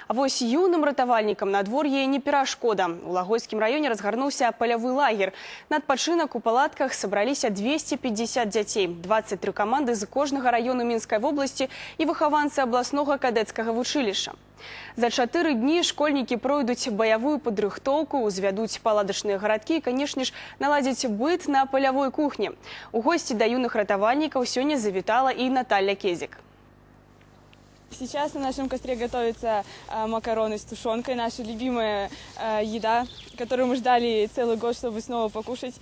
А вось юным ратавальнікам надвор'е не перашкода. У Лагойскім раёне разгарнуўся палявы лагер. На адпачынак у палатках сабраліся 250 дзяцей, 23 каманды з кожнага раёну Мінскай вобласці і выхаванцы абласнога кадэцкага вучылішча. За 4 дні школьнікі пройдуць баявую падрыхтоўку, узвядуць паладачныя гарадкі і, канешне ж, наладзяць быт на палявой кухні. У госці да юных ратавальнікаў сёння завітала і Наталля Кезік. Сейчас на нашем костре готовятся макароны с тушенкой, наша любимая еда, которую мы ждали целый год, чтобы снова покушать.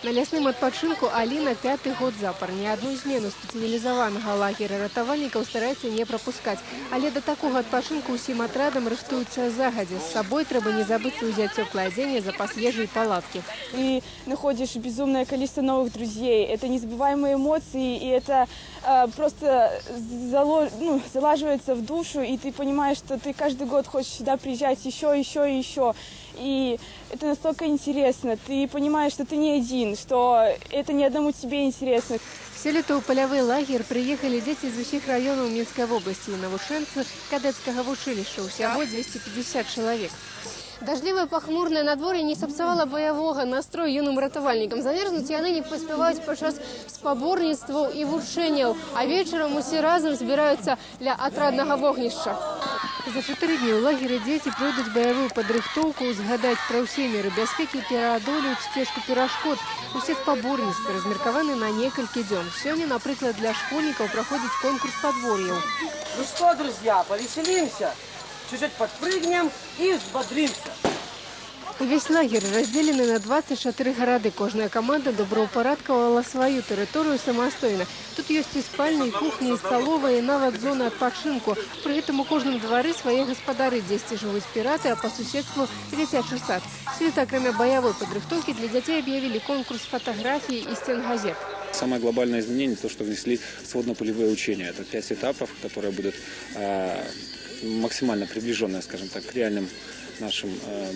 На лясным адпачынку Аліна пяты год запар. Ні адну змену спецыялізаванага лагера ратавальнікаў стараецца не прапускаць. Але да такога адпачынку ўсім атрадам рыхтуюцца загадзя. З сабой трэба не забыцца ўзяць цёплае адзенне, запас ежы і палаткі. Ты находишь безумное количество новых друзей, это незабываемые эмоции, и это просто ну, залаживается в душу, и ты понимаешь, что ты каждый год хочешь сюда приезжать еще, еще и еще. И это настолько интересно, ты понимаешь, что ты не один, что это не одному тебе интересно. Сёлета ў палявы лагер прыехалі дзеці з усіх раёнаў Мінскай вобласці і навучэнцы кадэцкага вучылішча. Усяго 250 чалавек. Дажджлівае, пахмурнае надвор'е не сапсавала баявога настрою юным ратавальнікам. Замерзнуць яны не паспяваюць падчас спаборніцтваў і вучэнняў, а вечарам усе разам збіраюцца ля атраднага вогнішча. За 4 дні ў лагеры дзеці пройдуць баявую падрыхтоўку, узгадаюць пра ўсе меры бяспекі і пераадолеюць сцежку перашкод. Усе спаборніцтвы размеркаваны на некалькі дзён. Сёння, напрыклад, для школьнікаў праходзіць конкурс падвор'яў. Ну что, друзья, повеселимся? Чуть-чуть подпрыгнем и взбодримся. Увесь лагер раздзелены на 24 гарады. Кожная каманда добраўпарадкавала сваю тэрыторыю самастойна. Тут ёсць і спальні, і кухні, і сталовая, і нават зона адпачынку. Пры гэтым у кожным двары свае гаспадары, дзесьці жывуць піраты, а па суседству дзіцячы сад. Сёлета, акрамя баявой падрыхтоўкі, для дзяцей аб'явілі конкурс фатаграфій і сценгазет. Самое глобальное изменение — то, что внесли сводно-полевые учения. Это пять этапов, которые будут максимально приближенные, скажем так, к реальным нашим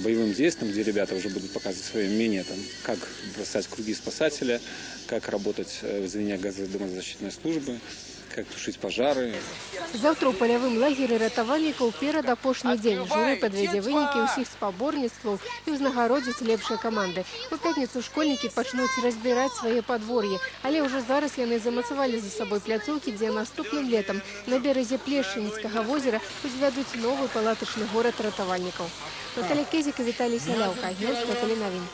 боевым действиям, где ребята уже будут показывать свое умение, там, как бросать круги спасателя, как работать в звене газодымозащитной службы, как тушить пожары. Заўтра ў палявым лагеры ратавальнікаў перадапошні дзень. Журы падвядзе вынікі ўсіх спаборніцтваў і ўзнагародзіць лепшыя каманды. У пятніцу школьнікі пачнуць разбіраць свае падвор'і, але ўжо зараз яны замацавалі за сабой пляцоўкі, дзе наступным летам на беразе Плешчаніцкага возера узвядуць новы палатачны горад ратавальнікаў. Наталля Кезік, Віталій Сяляўка, агенцтва тэленавін.